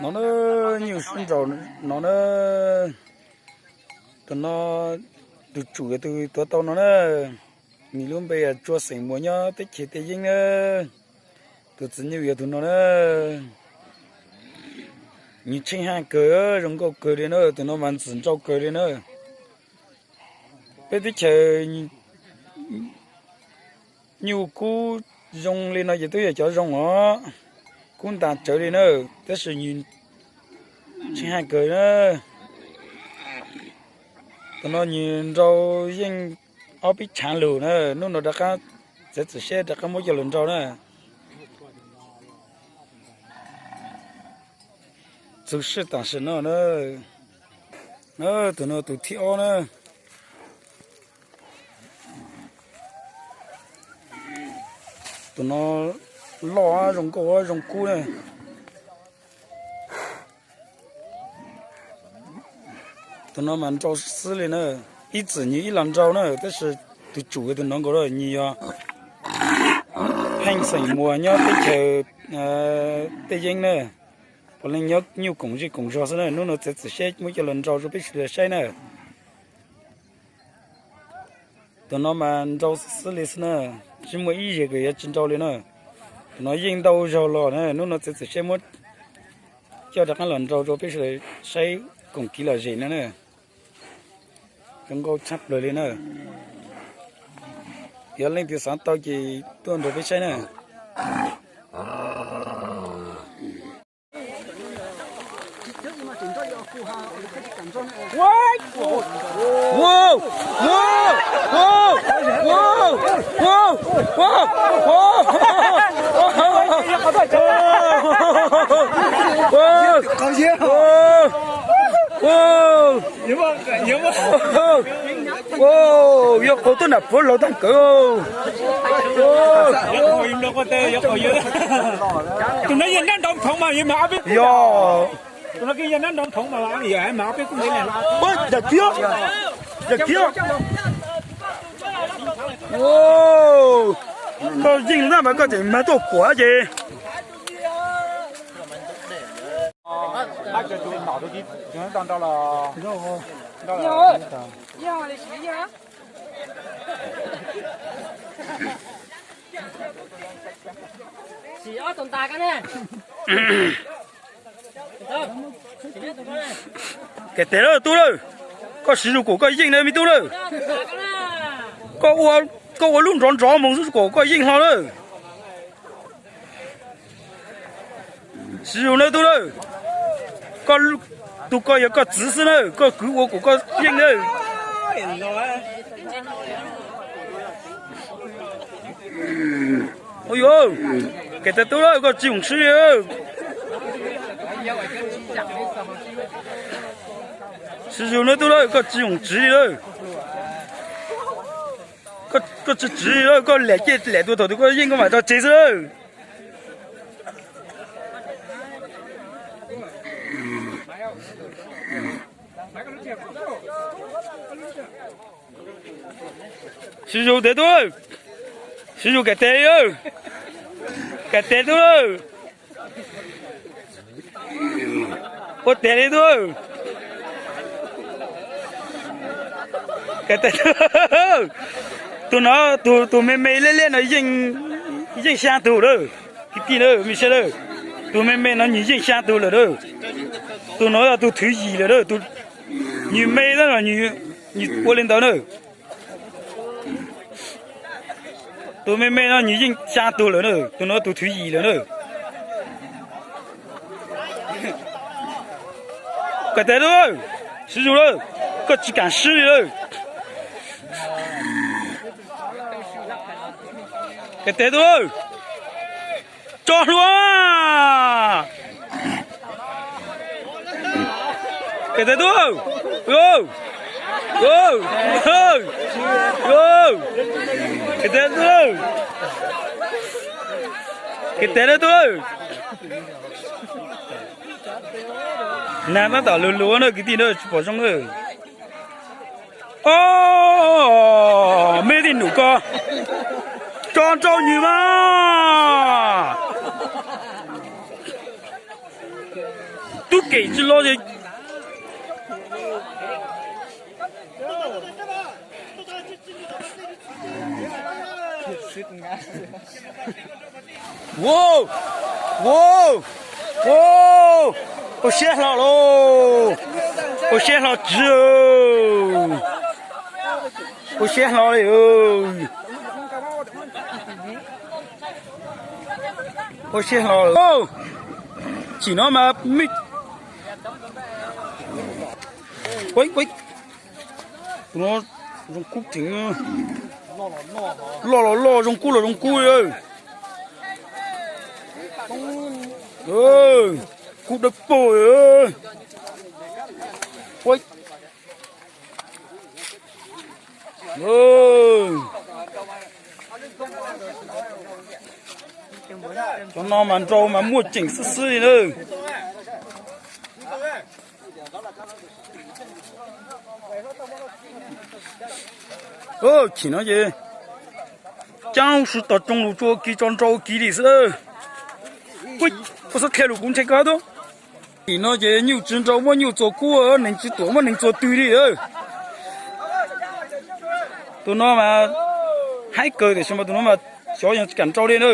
No na, nyuj sib nraus no na. Tus no, tus tsum yog tus tuav tau no na. Nws lub npe yog Tsua xeem Muas nyob teb chaws Tej Yeeb na. Tus txiv nyuj yog tus no na. Nws tsheej haj kawg, zoo nkauj kawg li na, tus no mas ntxim nrau kawg li na. Peb teb chaws nyuj kub zoo li no ces twb yog cov zoo os, kub ntas tsawv li na, tab sis nws tsheej haj kawg na. Tus no nws nrau yeej ob peb tshav lug na, hnub no rov qab txiav txim siab rov qab muab coj los nrau na. Txug sij tam sim no na, tus no tus thib ob na. Tus no loj zoo nkauj zoo kub na. Tus no mas nrau xwb li na, ib txwm nws ib los nrau na, tab sis tus tsum yog tus no nkaus, nws yog Pheej xeem Muas nyob teb chaws Tej Yeeb na. Puav leej nyob nyuj koom zej koom zog xwb na, hnub no txiav txim siab muab coj los nrau rau peb sawv daws saib na. Tus no mas nrau xwb li xwb na, tsis muaj ib zaug yuav tsis nrau li na. Tus no yeej ntau zaug los na, hnub no txiav txim siab muab coj rov qab los nrau rau peb sawv daws saib koom kev lom zem no na. Zoo nkauj tshaj plaws li na. Yog leej twg xav tau ces tuaj nrog peb saib na. Yog qhov tuaj nram puav laug tag kawg. Tus no yog nab nrau thoov mas yog mas ob peb, yog, yog kiag, yog kiag. Koj yeej na mas koj tseem mag tuaj kuam ces. Kev tes lawm tub lawm, koj siv zug kom koj yeej na me tub lawm. Koj ua lub nrov nrov mus xwb kom koj yeej hlo lawm. Siv zug na tub lawm, koj, tus ko yog koj txwv xwb na, koj kwv ua kom koj yeej na. Ua yuav, kev tes tub lawm, koj tsis yoom siv li. Siv zug na tub lawm, koj tsis yoom siv li lawm. Koj tsis siv li lawm, koj lam cia lam tua thaum twg koj yeej koj mam tso tseg xwb lawm. Siv zug tes tub lawm, siv zug kev tes li lawm, kev tes tub lawm. Ua tes li tub, kev tes tub. Tus no, tus me me liab liab no yeej xyaa tug lawm, kwv tij lawm, me sab lawm. Tus me me no nws yeej xyaa tug lawm na. Tus no yog tus thwv yim lawm na, nws me tab los nws ua li ntawd na. Tus me me no nws yeej xyaa tug lawm na, tus no tus thwv yim lawm na. Kev tes tub, siv zug lawm, koj tsis kaam swb li lawm. Kev tes tub, tso hlua. Kev tes tub, kev tes tub, kev tes tub. Nag tab tom lug lug na kwv tij na, tsis pom zoo na. Ob, me tij num ko, tso nrau nws mas. Kem tsis los ces Ua, ua, ua, ua siab hlo lauj. Ua siab hlo tsis, ua siab hlo li. Ua siab hlo. Chim no mas, tus no zoo kub theem, loj los loj, zoo kub los zoo kub. Kub dawb paug. Cov no mas nrau mas muaj ceem xwb xwb li na. Chim no ces caab sib tog tsoo lug tsua kiv tso nrau kiv li xwb. Ua xub qhia lug kuv nthe koj tub. Chim no ces nyuj tsis nrau muab nyuj txuas kub, neeg tsis tuam muab neeg txuas twg li. Tus no mas haib kawg tiam sis mas tus no mas xyov yog tsis kam nrau li na.